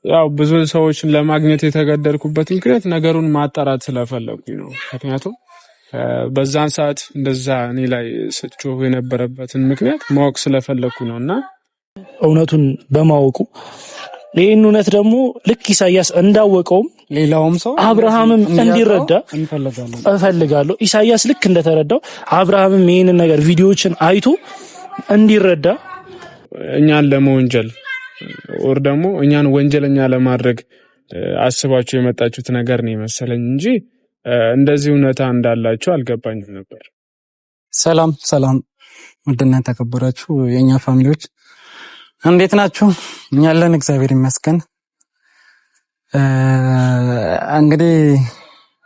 ያው ብዙ ሰዎችን ለማግኘት የተገደድኩበት ምክንያት ነገሩን ማጣራት ስለፈለጉኝ ነው። ምክንያቱም በዛን ሰዓት እንደዛ እኔ ላይ ስትጮሁ የነበረበትን ምክንያት ማወቅ ስለፈለግኩ ነው። እና እውነቱን በማወቁ ይህን እውነት ደግሞ ልክ ኢሳያስ እንዳወቀውም ሌላውም ሰው አብርሃምም እንዲረዳ እፈልጋለሁ። ኢሳያስ ልክ እንደተረዳው አብርሃምም ይህንን ነገር ቪዲዮዎችን አይቶ እንዲረዳ፣ እኛን ለመወንጀል or ደግሞ እኛን ወንጀለኛ ለማድረግ አስባችሁ የመጣችሁት ነገር ነው የመሰለኝ እንጂ እንደዚህ እውነታ እንዳላችሁ አልገባኝም ነበር። ሰላም ሰላም፣ ውድና ተከበራችሁ የእኛ family ዎች፣ እንዴት ናችሁ? እኛ ያለን እግዚአብሔር ይመስገን። እንግዲህ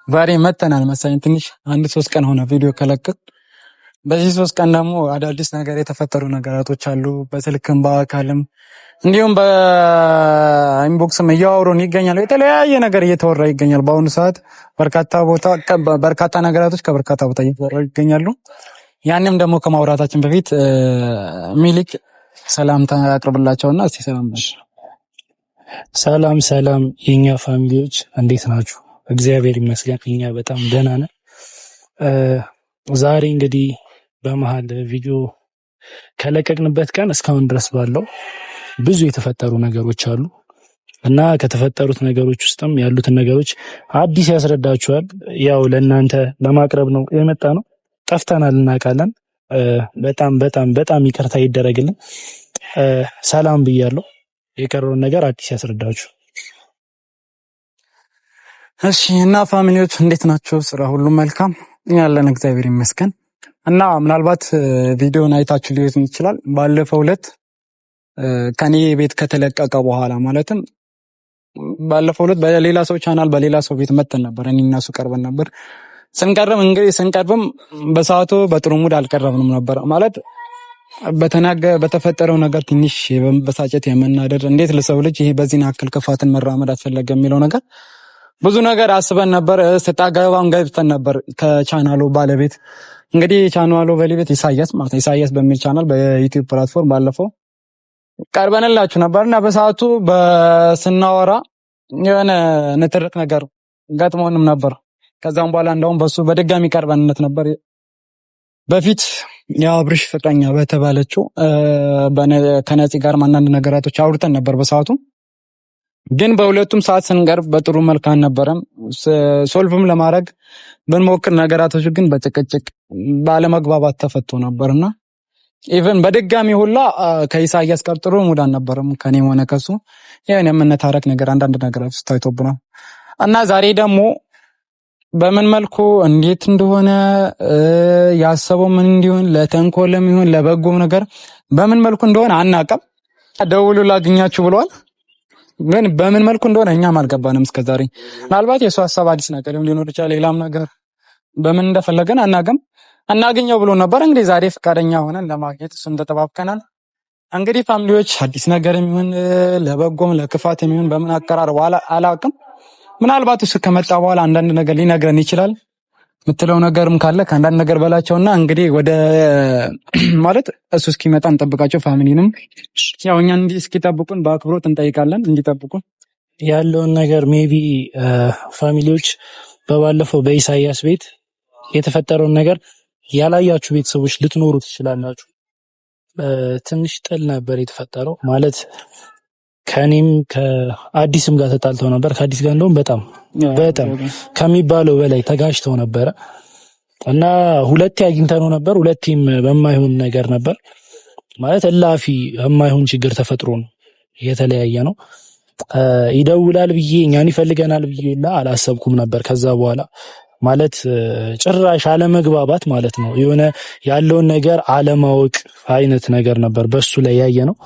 ዛሬ መተናል መሰለኝ፣ ትንሽ አንድ 3 ቀን ሆነ ቪዲዮ ከለቀቅ። በዚህ 3 ቀን ደግሞ አዳዲስ ነገር የተፈጠሩ ነገራቶች አሉ። በስልክም በአካልም እንዲሁም በ inbox ም እያወሩን ይገኛሉ። የተለያየ ነገር እየተወራ ይገኛል። በአሁኑ ሰዓት በርካታ ቦታ በርካታ ነገራቶች ከበርካታ ቦታ እየተወራ ይገኛሉ። ያንም ደግሞ ከማውራታችን በፊት ሚሊክ ሰላምታ አቅርብላቸውና እስቲ ሰላም። ሰላም ሰላም፣ የኛ family ዎች፣ እንዴት ናችሁ? እግዚአብሔር ይመስገን እኛ በጣም ደህና ነን። ዛሬ እንግዲህ በመሀል ቪዲዮ ከለቀቅንበት ቀን እስካሁን ድረስ ባለው ብዙ የተፈጠሩ ነገሮች አሉ እና ከተፈጠሩት ነገሮች ውስጥም ያሉትን ነገሮች አዲስ ያስረዳችኋል። ያው ለእናንተ ለማቅረብ ነው የመጣ ነው። ጠፍተናል፣ እናውቃለን። በጣም በጣም በጣም ይቅርታ ይደረግልን። ሰላም ብያለሁ። የቀረውን ነገር አዲስ ያስረዳችሁ። እሺ፣ እና family ዎች፣ እንዴት ናቸው? ስራ ሁሉ መልካም ያለን እግዚአብሔር ይመስገን። እና ምናልባት ቪዲዮን አይታችሁ ሊሆን ይችላል። ባለፈው ዕለት ከኔ ቤት ከተለቀቀ በኋላ፣ ማለትም ባለፈው ዕለት በሌላ ሰው ቻናል በሌላ ሰው ቤት መተን ነበር። እኔ እና እሱ ቀርበን ነበር። ስንቀርብ እንግዲህ ስንቀርብም በሰዓቱ በጥሩ mood አልቀረብንም ነበር። ማለት በተናገ በተፈጠረው ነገር ትንሽ የመበሳጨት፣ የመናደድ፣ እንዴት ለሰው ልጅ ይሄ በዚህን ያክል ክፋትን መራመድ አስፈለገ የሚለው ነገር ብዙ ነገር አስበን ነበር። ሰጣ ገባም ገብተን ነበር ከቻናሉ ባለቤት። እንግዲህ የቻናሉ ባለቤት ኢሳያስ ማለት ነው። ኢሳያስ በሚል ቻናል በዩቲዩብ platform ባለፈው ቀርበንላችሁ ነበር እና በሰዓቱ በስናወራ የሆነ ንትርክ ነገር ገጥሞንም ነበር። ከዛም በኋላ እንደውም በሱ በድጋሚ ቀርበንነት ነበር። በፊት የአብርሽ ፍቅረኛ በተባለችው ከነፂ ጋር አንዳንድ ነገራቶች አውርተን ነበር። በሰዓቱ ግን በሁለቱም ሰዓት ስንቀርብ በጥሩ መልክ አልነበረም። Solve ም ለማድረግ ብንሞክር ነገራቶች ግን በጭቅጭቅ ባለመግባባት ተፈቶ ነበርና even በድጋሚ ሁላ ከኢሳያስ ጋር ጥሩ mood አልነበረም። ከኔም ሆነ ከሱ ይሄን የምንታረቅ ነገር አንዳንድ ነገራቶች ታይቶብናል። እና ዛሬ ደግሞ በምን መልኩ እንዴት እንደሆነ ያሰበው፣ ምን እንዲሆን ለተንኮልም ይሁን ለበጎም ነገር በምን መልኩ እንደሆነ አናውቅም። ደውሉ ላግኛችሁ ብለዋል። ግን በምን መልኩ እንደሆነ እኛም አልገባንም እስከዛሬ። ምናልባት የሱ ሀሳብ አዲስ ነገር ሊኖር ይችላል፣ ሌላም ነገር በምን እንደፈለገን አናውቅም። እናገኘው ብሎ ነበር። እንግዲህ ዛሬ ፈቃደኛ ሆነን ለማግኘት እሱም ተጠባብቀናል። እንግዲህ family ዎች፣ አዲስ ነገር የሚሆን ለበጎም ለክፋት የሚሆን በምን አቀራረቡ አላውቅም። ምናልባት እሱ ከመጣ በኋላ አንዳንድ ነገር ሊነግረን ይችላል። የምትለው ነገርም ካለ ከአንዳንድ ነገር በላቸውና እንግዲህ ወደ ማለት እሱ እስኪመጣ እንጠብቃቸው። Family ንም ያው እኛን እንዲህ እስኪጠብቁን በአክብሮት እንጠይቃለን እንዲጠብቁን። ያለውን ነገር maybe family ዎች፣ በባለፈው በኢሳያስ ቤት የተፈጠረውን ነገር ያላያችሁ ቤተሰቦች ልትኖሩ ትችላላችሁ። ትንሽ ጥል ነበር የተፈጠረው፣ ማለት ከኔም ከአዲስም ጋር ተጣልተው ነበር። ከአዲስ ጋር እንደውም በጣም በጣም ከሚባለው በላይ ተጋጭተው ነበረ እና ሁለቴ አግኝተነው ነበር። ሁለቴም በማይሆን ነገር ነበር፣ ማለት እላፊ የማይሆን ችግር ተፈጥሮ ነው የተለያየ ነው። ይደውላል ብዬ፣ እኛን ይፈልገናል ብዬ አላሰብኩም ነበር። ከዛ በኋላ ማለት ጭራሽ አለመግባባት ማለት ነው፣ የሆነ ያለውን ነገር አለማወቅ አይነት ነገር ነበር በሱ ላይ ያየ ነው።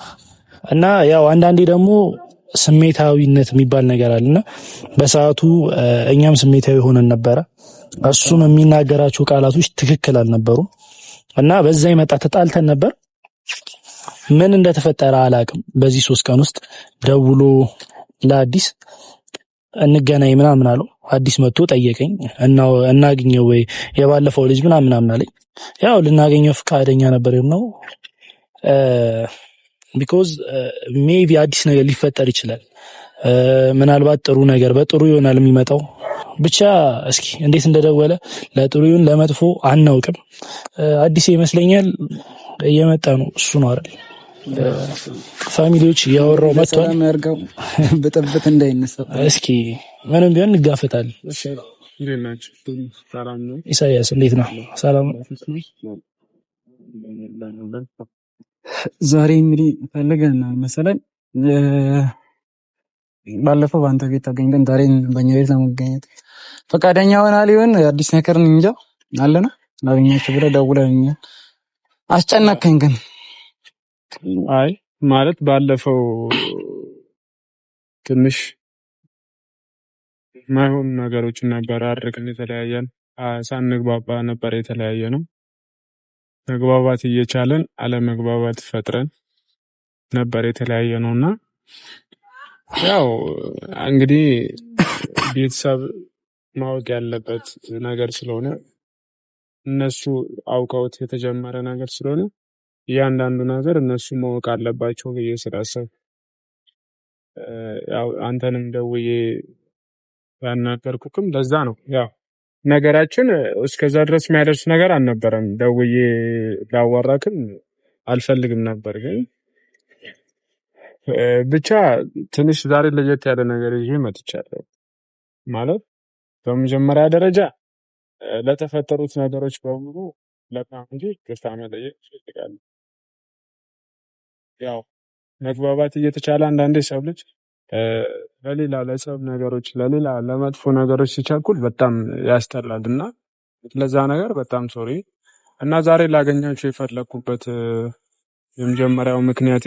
እና ያው አንዳንዴ ደግሞ ስሜታዊነት የሚባል ነገር አለና በሰዓቱ እኛም ስሜታዊ ሆነን ነበረ። እሱም የሚናገራቸው ቃላቶች ትክክል አልነበሩም እና በዛ የመጣ ተጣልተን ነበር። ምን እንደተፈጠረ አላቅም። በዚህ 3 ቀን ውስጥ ደውሎ ለአዲስ እንገናኝ ምናምን አለው። አዲስ መጥቶ ጠየቀኝ፣ እና እናግኘው ወይ የባለፈው ልጅ ምናምን ምናምን አለኝ። ያው ልናገኘው ፈቃደኛ ነበር ነው because maybe አዲስ ነገር ሊፈጠር ይችላል። ምናልባት ጥሩ ነገር በጥሩ ይሆናል የሚመጣው። ብቻ እስኪ እንዴት እንደደወለ ለጥሩ ይሁን ለመጥፎ አናውቅም። አዲስ ይመስለኛል እየመጣ ነው። እሱ ነው አይደል? Family ዎች እያወራው መጥቷል። ብጥብጥ እንዳይነሳ እስኪ ምንም ቢሆን እንጋፈጣለን። ኢሳያስ እንዴት ነው? ሰላም። ዛሬ እንግዲህ ፈልገናል መሰለኝ። ባለፈው በአንተ ቤት ተገኝተን ዛሬ በእኛ ቤት ለመገኘት ፈቃደኛ ሆና ሊሆን አዲስ ነገር እንጃ አለና ላገኛችሁ ብለህ ደውለኸኛል። አስጨነቅከኝ ግን። አይ ማለት ባለፈው ትንሽ ማይሆኑ ነገሮችን ነበር አድርገን የተለያየን፣ ሳንግባባ ነበር የተለያየ ነው። መግባባት እየቻለን አለመግባባት ፈጥረን ነበር የተለያየ ነው። እና ያው እንግዲህ ቤተሰብ ማወቅ ያለበት ነገር ስለሆነ፣ እነሱ አውቀውት የተጀመረ ነገር ስለሆነ እያንዳንዱ ነገር እነሱ ማወቅ አለባቸው ብዬ ስላሰብኩ ያው አንተንም ደውዬ ያናገርኩክም ለዛ ነው። ያው ነገራችን እስከዛ ድረስ የሚያደርስ ነገር አልነበረም። ደውዬ ላዋራክም አልፈልግም ነበር፣ ግን ብቻ ትንሽ ዛሬ ለየት ያለ ነገር ይዤ መጥቻለሁ። ማለት በመጀመሪያ ደረጃ ለተፈጠሩት ነገሮች በሙሉ ለ family ይቅርታ መጠየቅ እፈልጋለሁ። ያው መግባባት እየተቻለ አንዳንዴ ሰው ልጅ ለሌላ ለጸብ ነገሮች፣ ለሌላ ለመጥፎ ነገሮች ሲቸኩል በጣም ያስጠላል እና ለዛ ነገር በጣም sorry። እና ዛሬ ላገኛችሁ የፈለኩበት የመጀመሪያው ምክንያቴ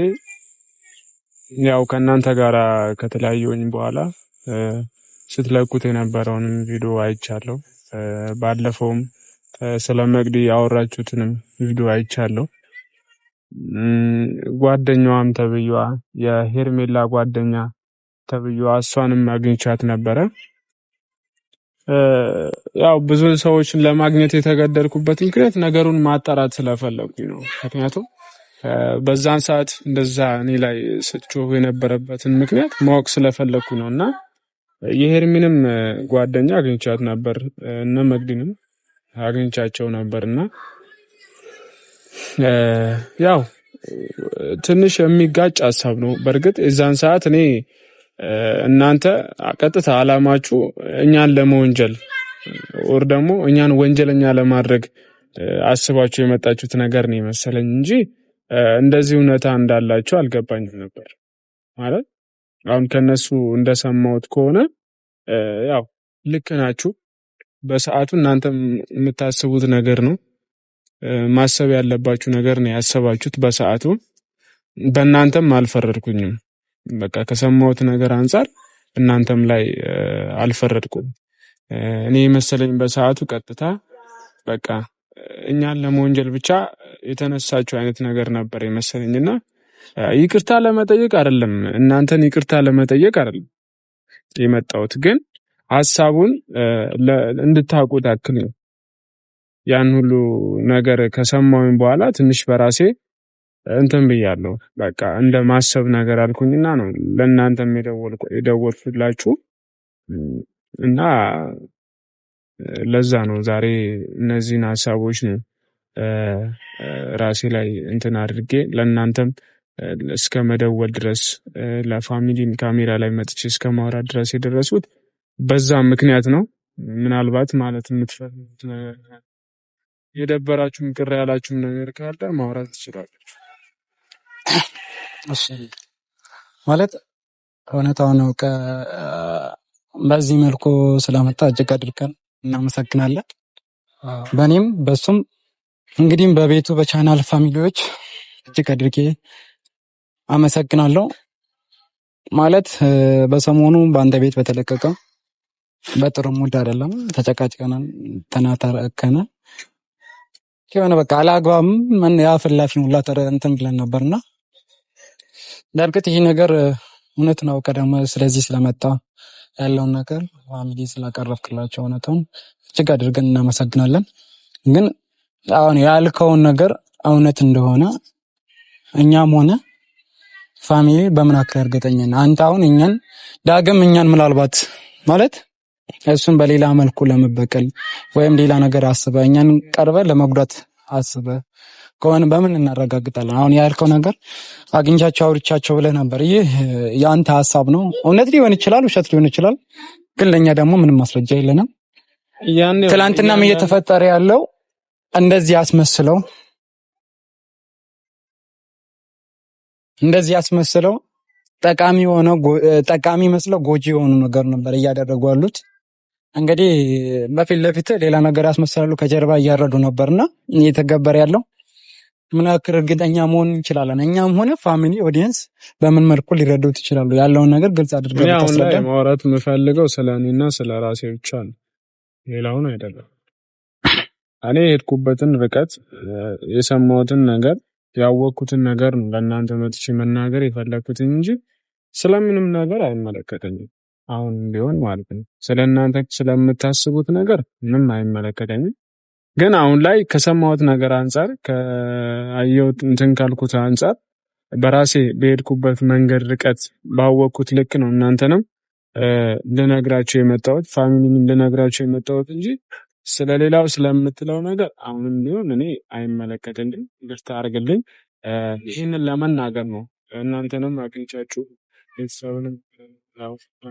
ያው ከእናንተ ጋር ከተለያየሁኝ በኋላ ስትለቁት የነበረውንም ቪዲዮ አይቻለሁ። ባለፈውም ስለ መቅዲ ያወራችሁትንም ቪዲዮ አይቻለሁ። ጓደኛዋም ተብዬዋ፣ የሄርሜላ ጓደኛ ተብዬዋ፣ እሷንም አግኝቻት ነበረ። ያው ብዙ ሰዎችን ለማግኘት የተገደድኩበት ምክንያት ነገሩን ማጣራት ስለፈለኩኝ ነው። ምክንያቱም በዛን ሰዓት እንደዛ እኔ ላይ ስትጮሁ የነበረበትን ምክንያት ማወቅ ስለፈለኩ ነው። እና የሄርሚንም ጓደኛ አግኝቻት ነበር፣ እነ መግዲንም አግኝቻቸው ነበር። እና ያው ትንሽ የሚጋጭ ሀሳብ ነው። በእርግጥ የዛን ሰዓት እኔ እናንተ ቀጥታ አላማችሁ እኛን ለመወንጀል or ደግሞ እኛን ወንጀለኛ ለማድረግ አስባችሁ የመጣችሁት ነገር ነው የመሰለኝ እንጂ እንደዚህ እውነታ እንዳላችሁ አልገባኝም ነበር። ማለት አሁን ከነሱ እንደሰማሁት ከሆነ ያው ልክ ናችሁ። በሰዓቱ እናንተ የምታስቡት ነገር ነው፣ ማሰብ ያለባችሁ ነገር ነው ያሰባችሁት በሰዓቱ። በእናንተም አልፈረድኩኝም። በቃ ከሰማሁት ነገር አንጻር እናንተም ላይ አልፈረድኩም። እኔ የመሰለኝ በሰዓቱ ቀጥታ በቃ እኛን ለመወንጀል ብቻ የተነሳችሁ አይነት ነገር ነበር የመሰለኝና ይቅርታ ለመጠየቅ አይደለም፣ እናንተን ይቅርታ ለመጠየቅ አይደለም የመጣሁት፣ ግን ሀሳቡን እንድታውቁት ያክል ነው። ያን ሁሉ ነገር ከሰማሁኝ በኋላ ትንሽ በራሴ እንትን ብያለሁ። በቃ እንደ ማሰብ ነገር አልኩኝና ነው ለእናንተም የደወልኩላችሁ። እና ለዛ ነው ዛሬ እነዚህን ሀሳቦች ነው ራሴ ላይ እንትን አድርጌ ለእናንተም እስከ መደወል ድረስ፣ ለ family ካሜራ ላይ መጥቼ እስከ ማውራት ድረስ የደረሱት በዛ ምክንያት ነው። ምናልባት ማለት የምትፈልጉት ነገር፣ የደበራችሁም ቅር ያላችሁም ነገር ካለ ማውራት ትችላላችሁ። እሺ፣ ማለት እውነታውን ነው። በዚህ መልኩ ስለመጣ እጅግ አድርገን እናመሰግናለን። በእኔም በሱም እንግዲህም በቤቱ በቻናል family ዎች እጅግ አድርጌ አመሰግናለሁ። ማለት በሰሞኑ በአንተ ቤት በተለቀቀው በጥሩ mood አይደለም፣ ተጨቃጭቀናል፣ ተናተረከናል። የሆነ በቃ አላግባብም ምን ያ ፍላፊ ሁላ እንትን ብለን ነበርና በእርግጥ ይህ ነገር እውነት ነው። ቀደም ስለዚህ ስለመጣ ያለውን ነገር family ስላቀረብክላቸው እውነቱን እጅግ አድርገን እናመሰግናለን። ግን አሁን ያልከውን ነገር እውነት እንደሆነ እኛም ሆነ family በምን አክል እርግጠኛ ነህ? አንተ አሁን እኛን ዳግም እኛን ምናልባት ማለት እሱን በሌላ መልኩ ለመበቀል ወይም ሌላ ነገር አስበህ እኛን ቀርበህ ለመጉዳት አስበህ ከሆነ በምን እናረጋግጣለን? አሁን ያልከው ነገር አግኝቻቸው አውርቻቸው ብለህ ነበር። ይህ የአንተ ሀሳብ ነው። እውነት ሊሆን ይችላል፣ ውሸት ሊሆን ይችላል። ግን ለእኛ ደግሞ ምንም ማስረጃ የለንም። ትላንትናም እየተፈጠረ ያለው እንደዚህ አስመስለው ጠቃሚ ሆነው ጠቃሚ መስለው ጎጂ የሆኑ ነገር ነበር እያደረጉ ያሉት። እንግዲህ በፊት ለፊት ሌላ ነገር ያስመስላሉ፣ ከጀርባ እያረዱ ነበርና እየተገበረ ያለው ምን ያክል እርግጠኛ መሆን እንችላለን? እኛም ሆነ family audience በምን መልኩ ሊረዱት ይችላሉ? ያለውን ነገር ግልጽ አድርገህ አሁን ላይ ማውራት የምፈልገው ስለ እኔና ስለ ራሴ ብቻ ነው፣ ሌላውን አይደለም። እኔ የሄድኩበትን ርቀት፣ የሰማሁትን ነገር፣ ያወቅኩትን ነገር ነው ለእናንተ መጥቼ መናገር የፈለግኩት እንጂ ስለምንም ነገር አይመለከተኝም። አሁን ቢሆን ማለት ነው ስለ እናንተ ስለምታስቡት ነገር ምንም አይመለከተኝም። ግን አሁን ላይ ከሰማሁት ነገር አንጻር፣ ከአየሁት እንትን ካልኩት አንጻር፣ በራሴ በሄድኩበት መንገድ ርቀት ባወቅኩት ልክ ነው እናንተንም ልነግራቸው የመጣሁት፣ family ንም ልነግራቸው የመጣሁት እንጂ ስለሌላው ስለምትለው ነገር አሁንም ቢሆን እኔ አይመለከተኝም። ይቅርታ አድርግልኝ። ይህንን ለመናገር ነው እናንተንም አግኝቻችሁ ቤተሰብንም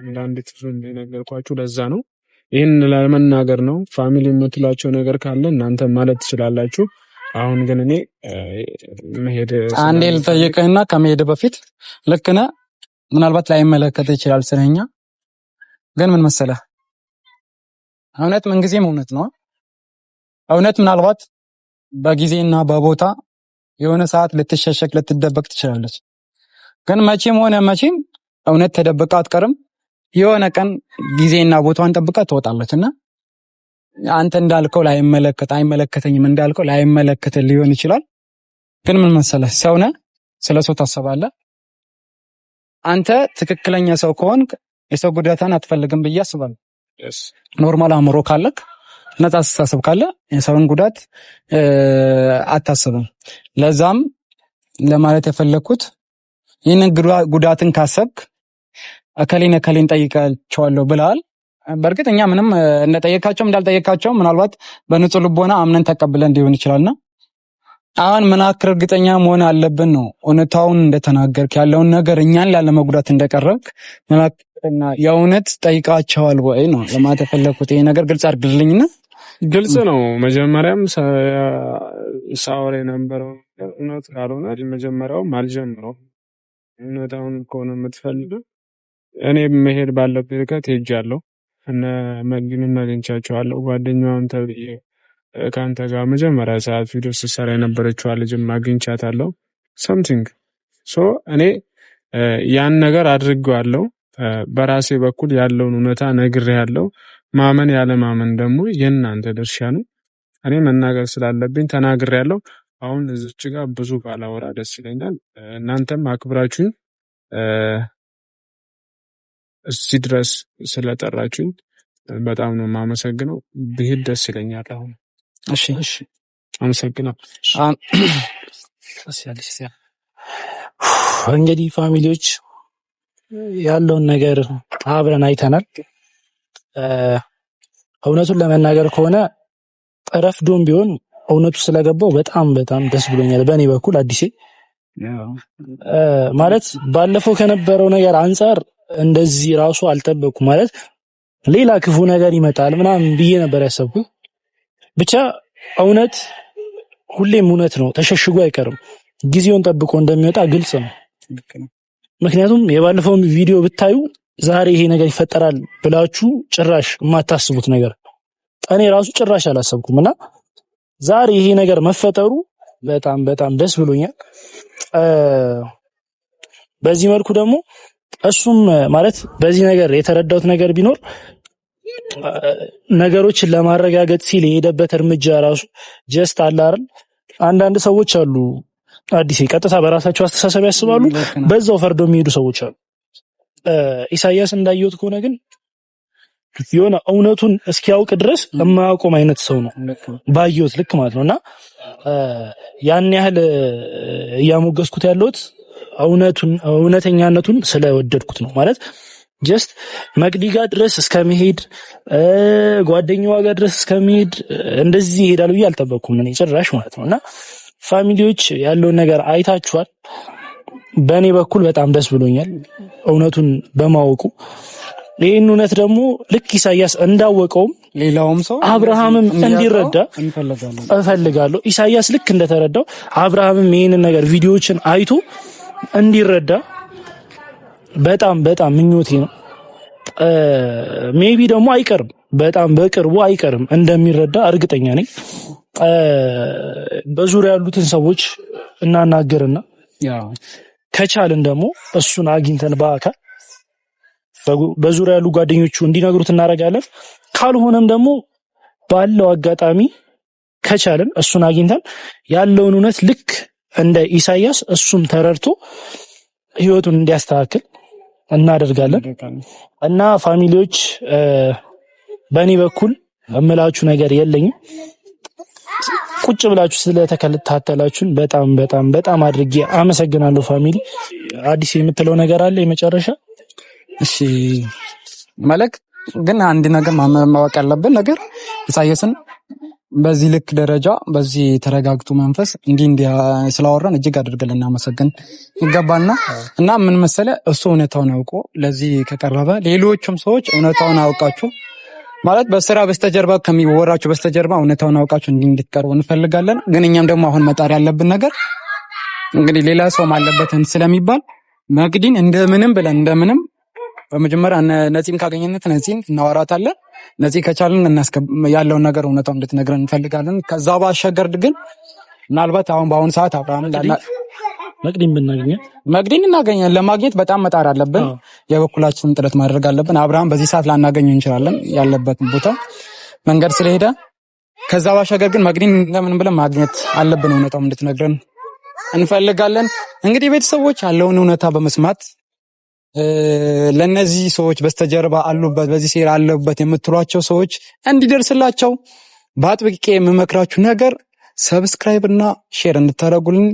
አንዳንድ የነገርኳችሁ ለዛ ነው። ይህን ለመናገር ነው። family የምትላቸው ነገር ካለ እናንተ ማለት ትችላላችሁ። አሁን ግን እኔ መሄድ አንዴ ልጠይቅህና ከመሄድ በፊት ልክ ነህ፣ ምናልባት ላይመለከት ይችላል ስለኛ። ግን ምን መሰለህ፣ እውነት ምንጊዜም እውነት ነው። እውነት ምናልባት በጊዜና በቦታ የሆነ ሰዓት ልትሸሸግ ልትደበቅ ትችላለች። ግን መቼም ሆነ መቼም እውነት ተደብቃ አትቀርም። የሆነ ቀን ጊዜና ቦታዋን ጠብቃ ትወጣለች። እና አንተ እንዳልከው ላይመለከት አይመለከተኝም እንዳልከው ላይመለከት ሊሆን ይችላል። ግን ምን መሰለህ፣ ሰው ነህ፣ ስለ ሰው ታስባለህ። አንተ ትክክለኛ ሰው ከሆንክ የሰው ጉዳታን አትፈልግም ብዬ አስባለሁ። Normal አእምሮ ካለክ፣ ነጻ አስተሳሰብ ካለ የሰውን ጉዳት አታስብም። ለዛም ለማለት የፈለግኩት ይህንን ጉዳትን ካሰብክ እከሌን እከሌን ጠይቃቸዋለሁ ብለሃል። በእርግጥ እኛ ምንም እንደጠየካቸውም እንዳልጠየካቸውም ምናልባት በንጹህ ልቦና አምነን ተቀብለን ሊሆን ይችላልና አሁን ምን ያክል እርግጠኛ መሆን አለብን ነው፣ እውነታውን እንደተናገርክ፣ ያለውን ነገር እኛን ላለመጉዳት እንደቀረብክ ምን ያክል የእውነት ጠይቃቸዋል ወይ ነው ለማለት የፈለግኩት። ይሄ ነገር ግልጽ አድርግልኝና። ግልጽ ነው። መጀመሪያም ሳወራ የነበረው እውነት ካልሆነ መጀመሪያውም አልጀምረውም። እውነታውን ከሆነ የምትፈልገው እኔ መሄድ ባለብኝ ርቀት ሄጃለሁ። እነ መግቢንም አግኝቻቸዋለሁ። ጓደኛዋን ተብዬ ከአንተ ጋር መጀመሪያ ሰዓት ቪዲዮ ስትሰራ የነበረችዋ ልጅም አግኝቻታለሁ። Something so እኔ ያን ነገር አድርጌዋለሁ። በራሴ በኩል ያለውን እውነታ ነግሬያለሁ። ማመን ያለማመን ደግሞ የእናንተ ድርሻ ነው። እኔ መናገር ስላለብኝ ተናግሬያለሁ። አሁን እዚች ጋር ብዙ ባላወራ ደስ ይለኛል። እናንተም አክብራችሁኝ እዚህ ድረስ ስለጠራችሁኝ በጣም ነው የማመሰግነው። ብሄድ ደስ ይለኛል። አሁን እሺ፣ አመሰግናለሁ። እንግዲህ family ዎች ያለውን ነገር አብረን አይተናል። እውነቱን ለመናገር ከሆነ ረፍዶም ቢሆን እውነቱ ስለገባው በጣም በጣም ደስ ብሎኛል። በእኔ በኩል አዲሴ ማለት ባለፈው ከነበረው ነገር አንጻር እንደዚህ ራሱ አልጠበቅኩም። ማለት ሌላ ክፉ ነገር ይመጣል ምናምን ብዬ ነበር ያሰብኩት። ብቻ እውነት ሁሌም እውነት ነው፣ ተሸሽጎ አይቀርም። ጊዜውን ጠብቆ እንደሚወጣ ግልጽ ነው። ምክንያቱም የባለፈውን ቪዲዮ ብታዩ ዛሬ ይሄ ነገር ይፈጠራል ብላችሁ ጭራሽ የማታስቡት ነገር፣ እኔ ራሱ ጭራሽ አላሰብኩም እና ዛሬ ይሄ ነገር መፈጠሩ በጣም በጣም ደስ ብሎኛል። በዚህ መልኩ ደግሞ እሱም ማለት በዚህ ነገር የተረዳሁት ነገር ቢኖር ነገሮችን ለማረጋገጥ ሲል የሄደበት እርምጃ ራሱ just አለ አይደል? አንዳንድ ሰዎች አሉ አዲስ ቀጥታ በራሳቸው አስተሳሰብ ያስባሉ፣ በዛው ፈርዶ የሚሄዱ ሰዎች አሉ። ኢሳያስ እንዳየሁት ከሆነ ግን የሆነ እውነቱን እስኪያውቅ ድረስ የማያቆም አይነት ሰው ነው ባየሁት ልክ ማለት ነው። እና ያን ያህል እያሞገስኩት ያለሁት እውነተኛነቱን ስለወደድኩት ነው። ማለት just መቅዲ ጋር ድረስ እስከመሄድ ጓደኛዋ ጋር ድረስ እስከመሄድ እንደዚህ ይሄዳል ብዬ አልጠበቅኩም እኔ ጭራሽ ማለት ነው። እና family ዎች ያለውን ነገር አይታችኋል። በእኔ በኩል በጣም ደስ ብሎኛል እውነቱን በማወቁ። ይህን እውነት ደግሞ ልክ ኢሳያስ እንዳወቀውም ሌላውም ሰው አብርሃምም እንዲረዳ እፈልጋለሁ። ኢሳያስ ልክ እንደተረዳው አብርሃምም ይህንን ነገር ቪዲዮዎችን አይቶ እንዲረዳ በጣም በጣም ምኞቴ ነው። Maybe ደግሞ አይቀርም፣ በጣም በቅርቡ አይቀርም እንደሚረዳ እርግጠኛ ነኝ። በዙሪያ ያሉትን ሰዎች እናናገርና ከቻልን ደግሞ እሱን አግኝተን በአካል በዙሪያ ያሉ ጓደኞቹ እንዲነግሩት እናደርጋለን። ካልሆነም ደግሞ ባለው አጋጣሚ ከቻልን እሱን አግኝተን ያለውን እውነት ልክ እንደ ኢሳያስ እሱም ተረድቶ ህይወቱን እንዲያስተካክል እናደርጋለን። እና family ዎች በእኔ በኩል እምላችሁ ነገር የለኝም። ቁጭ ብላችሁ ስለተከታተላችሁን በጣም በጣም በጣም አድርጌ አመሰግናለሁ። Family አዲስ የምትለው ነገር አለ የመጨረሻ? እሺ መልእክት ግን አንድ ነገር ማወቅ ያለብን ነገር ኢሳያስን በዚህ ልክ ደረጃ በዚህ ተረጋግቶ መንፈስ እንዲህ እንዲህ ስላወራን እጅግ አድርገን ልናመሰግን ይገባልና እና ምን መሰለ እሱ እውነታውን አውቆ ለዚህ ከቀረበ ሌሎቹም ሰዎች እውነታውን አውቃችሁ ማለት በስራ በስተጀርባ ከሚወራችሁ በስተጀርባ እውነታውን አውቃችሁ እንዲህ እንድትቀርቡ እንፈልጋለን። ግን እኛም ደግሞ አሁን መጣር ያለብን ነገር እንግዲህ ሌላ ሰውም አለበትን ስለሚባል መቅዲን እንደምንም ብለን እንደምንም በመጀመሪያ ነፂን ካገኘነት ነፂን እናወራታለን። ነፂ ከቻልን ያለውን ነገር እውነታውን እንድትነግረን እንፈልጋለን። ከዛ ባሻገር ግን ምናልባት አሁን በአሁኑ ሰዓት አብርሃምን መቅዲን ብናገኘት መቅዲን እናገኛለን። ለማግኘት በጣም መጣር አለብን። የበኩላችንን ጥረት ማድረግ አለብን። አብርሃም በዚህ ሰዓት ላናገኘው እንችላለን፣ ያለበትን ቦታ መንገድ ስለሄደ። ከዛ ባሻገር ግን መቅዲን ለምን ብለን ማግኘት አለብን። እውነታውን እንድትነግረን እንፈልጋለን። እንግዲህ ቤተሰቦች ያለውን እውነታ በመስማት ለነዚህ ሰዎች በስተጀርባ አሉበት፣ በዚህ ሴራ አለበት የምትሏቸው ሰዎች እንዲደርስላቸው በአጥብቄ የምመክራችሁ ነገር subscribe እና share እንድታደርጉልን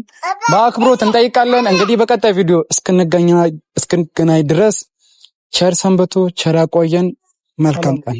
በአክብሮት እንጠይቃለን። እንግዲህ በቀጣይ ቪዲዮ እስክንገናኝ ድረስ ቸር ሰንብቱ፣ ቸር ያቆየን። መልካም ቀን።